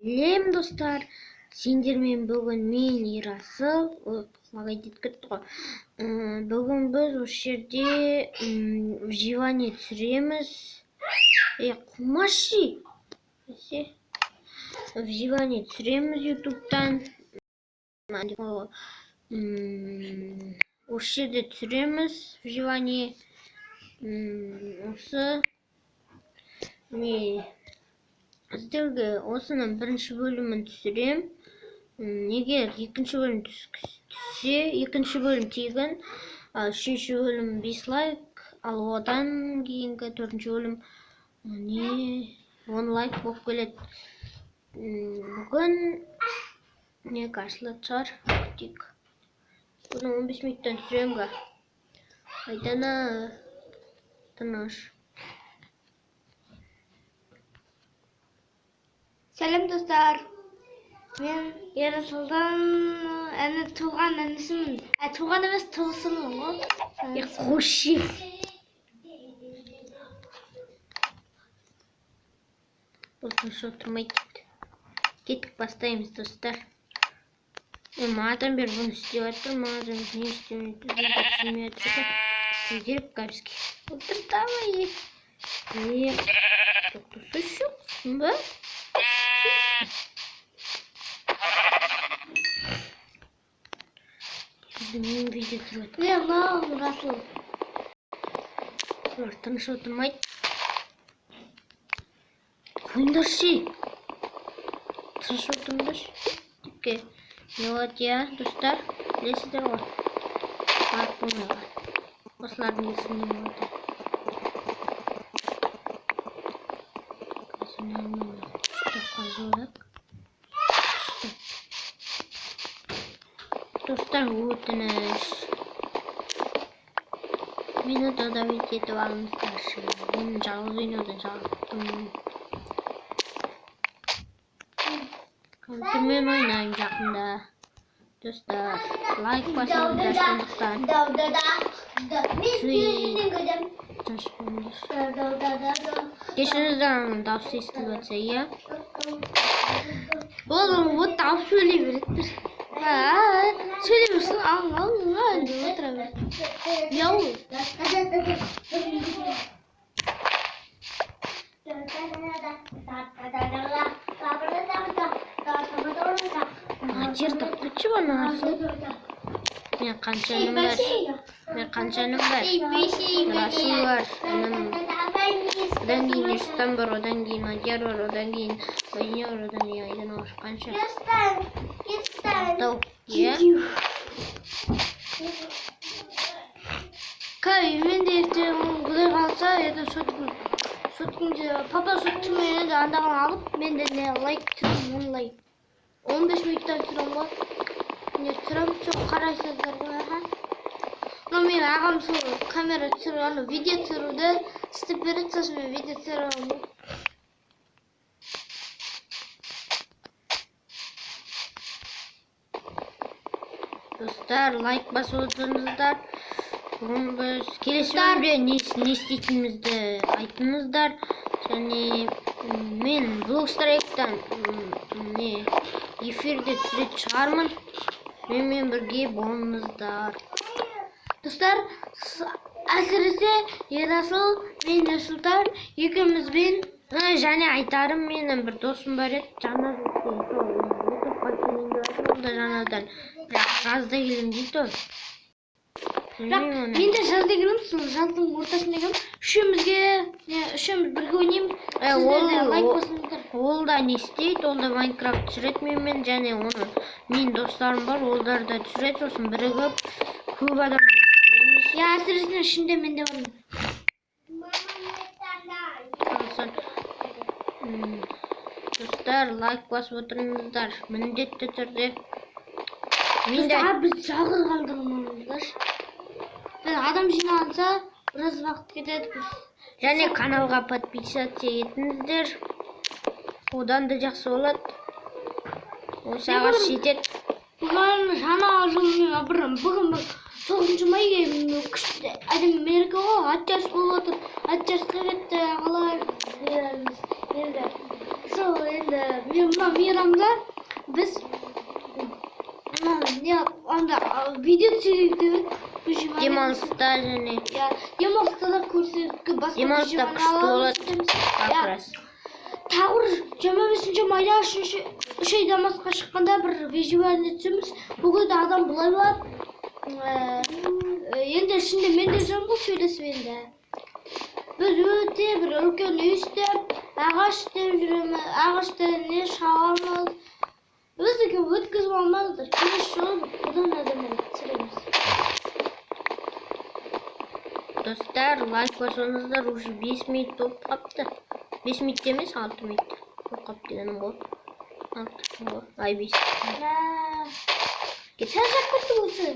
Сәлем, достар! Сендермен бүгін мен, Ерасыл. Ой, кетті ғой. Бүгін біз осы жерде выживание түсіреміз. Е, қумашы. Выживание түсіреміз ютубтан. Осы жерде түсіреміз выживание. Осы мен сіздерге осының бірінші бөлімін түсірем. Егер екінші бөлім түссе, екінші бөлім тегін, ал үшінші бөлім 5 лайк, ал одан кейінгі төртінші бөлім не 10 лайк болып келеді. Бүгін не ашылатын шығар, күтейік. Бұны 15 минуттан түсіремін ға. Айдана, тыныш. Сәлем, достар. Мен Ерасылдан әні туған інісімін. Ә, туған емес, туысымын ғой. Е, қойшы. Бұл тыныш отырмайды дейді. Кеттік, бастаймыз, достар. Мен манадан бері бұны істеп жатырмын, манадан бері не істемей түсінбей жатыр ғой. Не керек бізге? Отыр, давай. Е, тоқтасайшы, ба? Мен видео түсіріп жатырмын. Не, мынау Расул. Олар тыныш отырмайды. Қойыңдаршы. Тыныш отырыңдаршы. Тіпке не болады, иә, достар? Білесіздер ғой. Барып болмай қалады. Осылардың есінде болады. Қазір нормально. Күштеп қазып алайық. Күштеп. Достар, өтініш. Мені добавить етіп алыңыздаршы. Мен жалғыз ойнаудан жалықтым. Компьютермен ойнаймын жақында. Достар, лайк басыңыздар, сондықтан. Тыныш болыңдаршы. Кешіріңіздер, ананың дауысы естіліп жатса, иә? Ол вот дауыс сөйлей береді. Сөйлей берсін, ал, ал, ал деп отыра береді. Яу. Мадияр, қойшы ана Расул. Мен қанша інім бар? Мен қанша інім бар? Расул бар, інім. Одан кейін Ерсұлтан бар, одан кейін Мадияр бар, одан кейін Мадина бар, одан кейін Айдана бар. Қанша? Алтау, иә? Кай, мен де ертең құдай қаласа, ертең соткімде, папа соткімен енді андағын алып, мен де не лайк түсіремін, 10 лайк. 15 минуттан түсіремін ғой. Не түсіремін, сол қарайсыздар ғой, аха. Но мен ағам сол камера түсіру, ана видео түсіруді істеп береді, сосын мен видео түсіре аламын ғой. Достар, лайк басып отырыңыздар. Бүгін біз келесі бөлімде не істейтінімізді айтыңыздар. Және мен Блокстрайктан не эфирде түсіретін шығармын. Менімен бірге болыңыздар. Достар, әсіресе Ерасыл мен Ерсұлтан екеумізбен. Және айтарым, менің бір досым бар еді, Жанар деген, сол ютубқа келейін деп жатыр, ол да Жанардан. Бірақ жазда келемін дейді ғой. Бірақ мен де жазда келемін, сол жаздың ортасында келемін. Үшеумізге, не, үшеуміз бірге ойнаймыз. Сіздер де лайк басыңыздар. Ол да не істейді, ол да Майнкрафт түсіреді менімен, және оны менің достарым бар, олар да түсіреді, сосын бірігіп көп адам болып түсіреміз. Иә, әсіресе ішінде мен де бармын. Сосын, достар, лайк басып отырыңыздар міндетті түрде. Мен де Достар, біз жалғыз қалдырмаңыздаршы. Біз адам жиналса, біраз уақыт кетеді. Біз Және каналға подписаться етіңіздер. Одан да жақсы болады. Осы ағаш жетеді. Бүгін жаңа жылмен бір бүгін бір 9 май, күшті әдемі мереке ғой, ат жарыс болып жатыр. Ат жарысқа кетті ағалар. Енді Сол енді мен мына мейрамда біз мына не анда видео түсірейік деп едік. Выживание. Демалыста және Иә, демалыста да көрсетіп басқа демалыста выживание күшті аламыз болады. дейміз. Как Иә. раз. Тағы бір 25 майда үшінші үш ай демалысқа шыққанда бір выживание түсеміз. Бұл жерде адам былай болады. Енді ішінде мен де жүремін ғой сөйлесіп енді. Біз өте бір үлкен үй істеп, ағаш істеп жүреміз, ағашты не шабамыз. Өзі өткізіп алмаңыздар. Келесі жолы бұдан әдемірек түсіреміз. Достар, лайк басыңыздар, уже 5 минут болып қапты. 5 минут емес, 6 минут болып қапты дегенім ғой. 6 ғой. Ай, 5. Шаршап кеттік осы.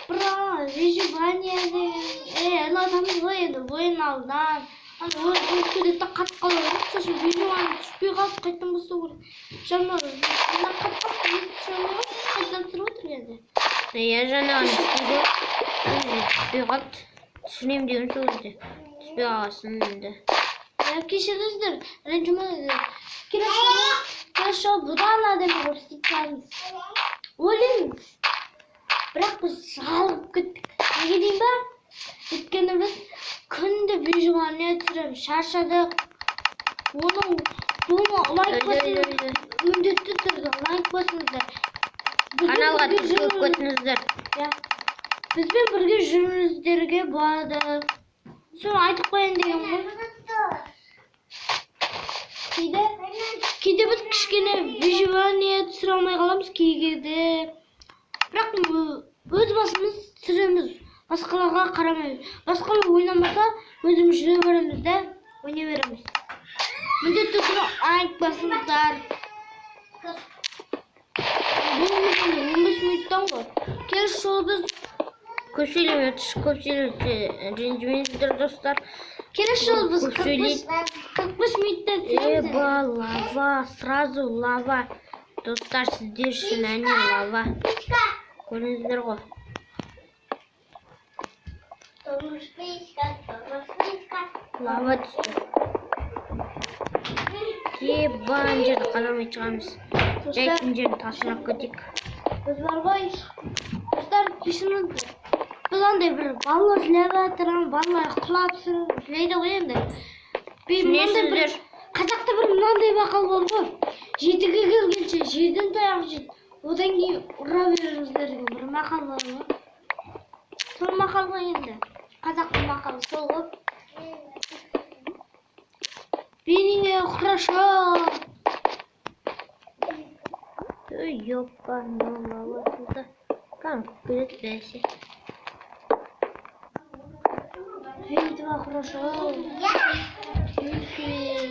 Бір ана выживание деген. Е, адамыз ғой енді ойын алдынан. Ана ойын қойып кетеді да қатып қалады. Сосын выживание түспей қалып қайтадан бастау керек. Жаңа мына қатып қалып енді түсіре алмай қалып қайтадан түсіріп отыр енді. Иә, жаңа істейді. Түспей қалды. Түсінемін деген сол кезде. Түспей қалғасын енді. Ya кешіріңіздер, ренжімеңіздер. Келесі жолы бұдан әдемі қылып істеп шығамыз. Ойлаймын. Бірақ біз жалығып кеттік. Неге деймін ба? Өйткені біз күнде выживание түсіреміз, шаршадық. Оның бұны лайк басыңыз, міндетті түрде лайк басыңыздар. Бізбен Каналға бірге тіркеліп кетіңіздер. Иә. Бізбен бірге жүріңіздерге болады. Соны айтып қояйын деген ғой. Кейде біз кішкене выживание түсіре алмай қаламыз кейде. Бірақ өз басымыз түсіреміз. Басқаларға қарамаймыз. Басқалар ойнамаса, өзіміз жүре береміз де, ойнай береміз. Міндетті түрде лайк басыңыздар. Бұл енді 15 минуттан ғой. Келесі жолы біз Көп сөйлемей, көп сөйлесе ренжімеңіздер, достар. Келесі жолы біз Көп сөйлейді. 45 минутта түсіреміз. Еба, лава, сразу лава. Достар, сіздер үшін әне лава. Көрдіңіздер ғой. Лава түсті. Еба, ана жерді қазалмай шығамыз. Жай Достар, мына жерін тасырақ кетейік. Біз бар ғой. Достар, кешіріңіздер. Біз андай бір балалар жылап жатыр, балалар құлап түсіріп жылайды ғой енді. Bir мынандай бір Түсінесіздер. Қазақта бір мынандай мақал бар ғой. Жетіге келгенше жерден таяқ жейді. Одан кейін ұра беріңіздер деген бір мақал бар ғой. Сол мақал ғой енді. Қазақтың мақалы сол ғой. Беніңе хорошо. Ой, ёпа, ну лава сюда. Кәдімгі көп келеді бәсе. Битва хорошо.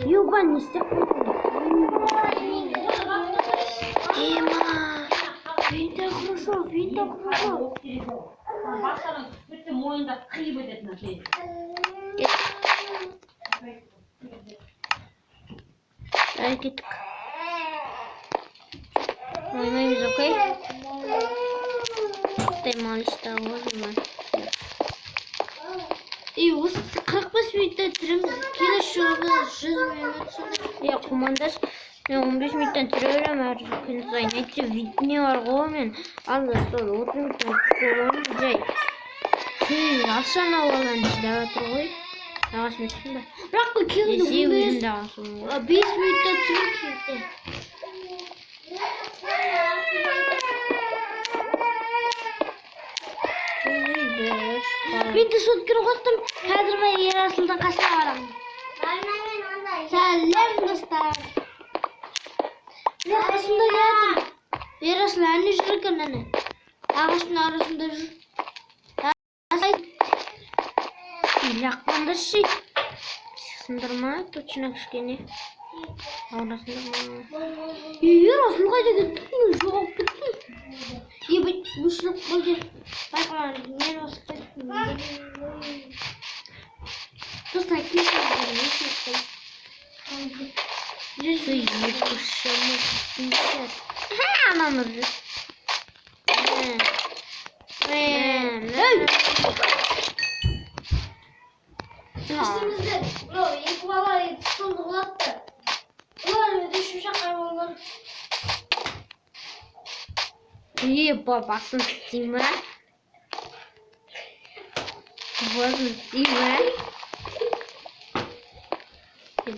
Ёба, не істеп қойдың? Ема. Винта хорошо, винта хорошо. Бастарың бітті, мойнында қиып өтеді мына şey. Давай кеттік. Ойнаймыз, окей? Демалыста ғой. И осы 45 минутта түсіреміз. Келесі жолы 100 минут сондай. Иә, қумандаш, мен 15 минуттан түсіре беремін әр күн сайын. Әйтсе не бар ғой, мен алда сол 30 минуттан түсіре аламын жай. Түн алшы, анау баланы жылап жатыр ғой. Ағасын өссін ба? Бірақ бұл кейде Десе 15 өзім де ағасымын ғой. 5 минутта түсіру кейде. Бір, Мен де сотканы қостым. Қазір мен Ерасылдың қасына барамын. Сәлем, достар. Мен қасында келатырмын. Ерасыл әне жүр екен, әне. Ағаштың арасында жүр. Жаққандашы. Сындырма, точно кішкене. Ауырасыңдар ма? Ерасыл қайда кетті? Мен жоғалып кеттім. Ебать, өшіріп қойды. Байқамадым, мен осы кеттім. Достар, кешіріңіздер, өшіріп қойдым. Екі. Ананы ұрды. Мә, мә. Үстімізде мынау екі бала столды құлатты. Олар Еба, басын істей ме? Басын істей ме?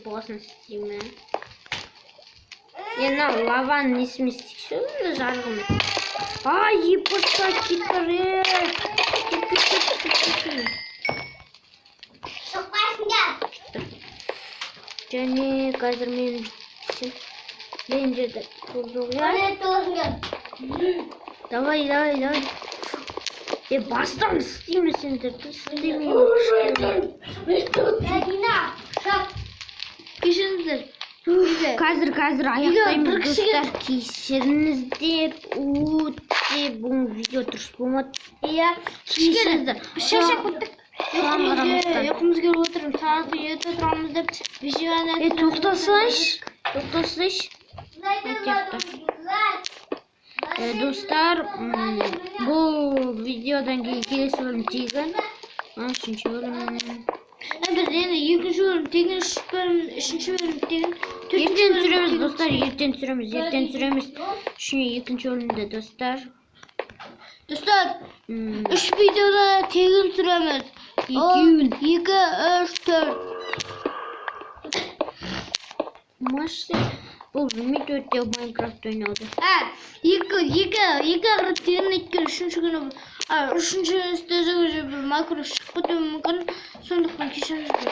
Басын істей ме? Мына лаваның несімен істейікші онда жарығымен. Ай, епаша, кетір. Кет, кет, кет, кет, кет. Және қазір мен жерде жоқ, иә? Давай, давай, давай. Бастан істеймін сендерді, істемеймін. Кешіріңіздер. Қазір аяқтаймыз, достар. Кешіріңіздер. Өте бүгін видео дұрыс болмады. Иә. Кешіріңіздер. Шаршап кеттік. Соған қарамастан. Ұйқымыз келіп отыр. Сағат ерте тұрамыз деп Тоқтасайшы. Тоқтасайшы. Достар, бұл видеодан кейін келесі бөлім тегін. Үшінші бөлім. Біз енді екінші бөлім тегін, үшінші бөлім тегін. Ертең түсіреміз, достар, ертең түсіреміз, ертең түсіреміз. Екінші бөлімді, достар. Достар, 3 видеода тегін түсіреміз. Екеуін. 2, 3, 4. Машина. Бұл білмейді өте Майнкрафт ойнауды. Екі рет тегін өйткені үшінші күні, үшінші істесе уже бір макро шығып кетуі мүмкін. Сондықтан кешіріңіздер.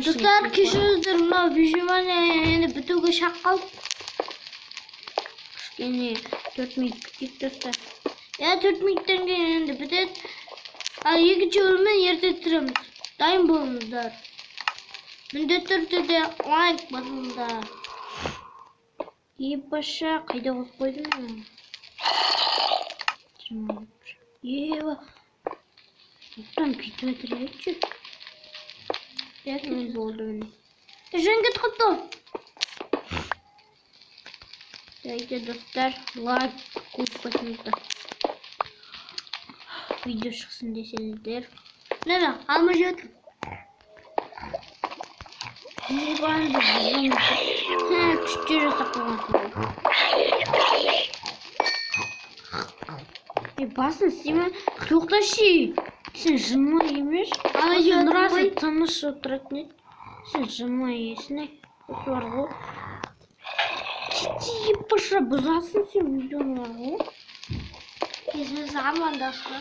Достар, кешіріңіздер, мынау выживание енді бітуге шақ қалды. Кішкене 4 минут күтейік, достар. Иә, 4 минуттан кейін енді бітеді. Ал екінші бөлімін ерте түсіреміз. Дайын болыңыздар. Міндетті түрде лайк басыңыздар. Епаша, қайда қойып қойдым? Еба. Оттан кетіп жатыр, айтшы. Мен болды міне. Жөн кетіп қалыпты. Давайте, достар, лайк қойып қойсаңыздар. Видео шықсын десеңіздер. Міне, алма жеп жатыр. Ебанды бұзым. Күшті жасап қойғансың ғой. Басын істеме. Тоқташы. Сен жынма емес. Ай, Нұрасы тыныш отыратын еді. Сен жынма иесің, ей. Осы бар ғой. Кеті епаша бұзасың сен видеоны бар ғой. Кешіріңіз, амандасқа.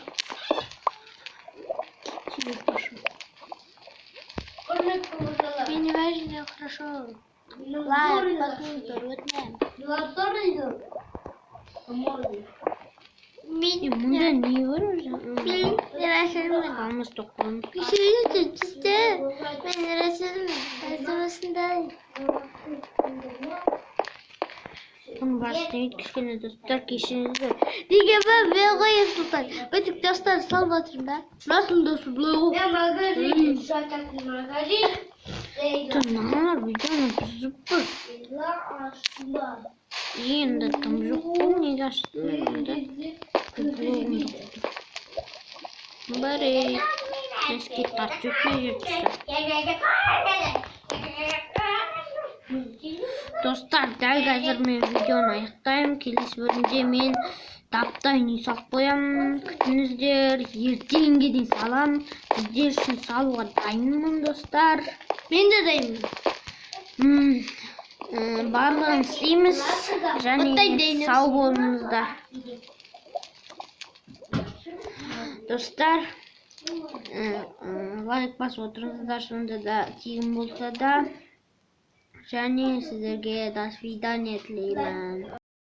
Кеті епаша. Мен не важно, хорошо. Лайк басыңыздар, өтінемін. Мұнда не бар өзі? Мен рәсілмін. Алмас тоқпан. Кешіріңіздер, түсті. Мен рәсілмін. Осындай. Бұның басы істемейді кішкене, достар, кешіріңіздер. Неге мен ғой Сұлтан. Бітік достар салып жатырмын да. Расыл досы былай ғой. Мыналар видеоны бұзып тұр. Енді тым жоқ қой, неге аштым мен онда? Блогым жоқ. Бар ей. Еске тартып жүр түсі. Достар, дәл қазір мен видеоны аяқтаймын. Келесі бөлімде мен таптай үй салып қоямын. Күтіңіздер, ертеңге дейін саламын. Сіздер үшін салуға дайынмын, достар. Мен де дайынмын. Барлығын істейміз. Және сау болыңыздар. Достар, лайк басып отырыңыздар, сонда да тегін болса да. Және сіздерге до свидания тілеймін.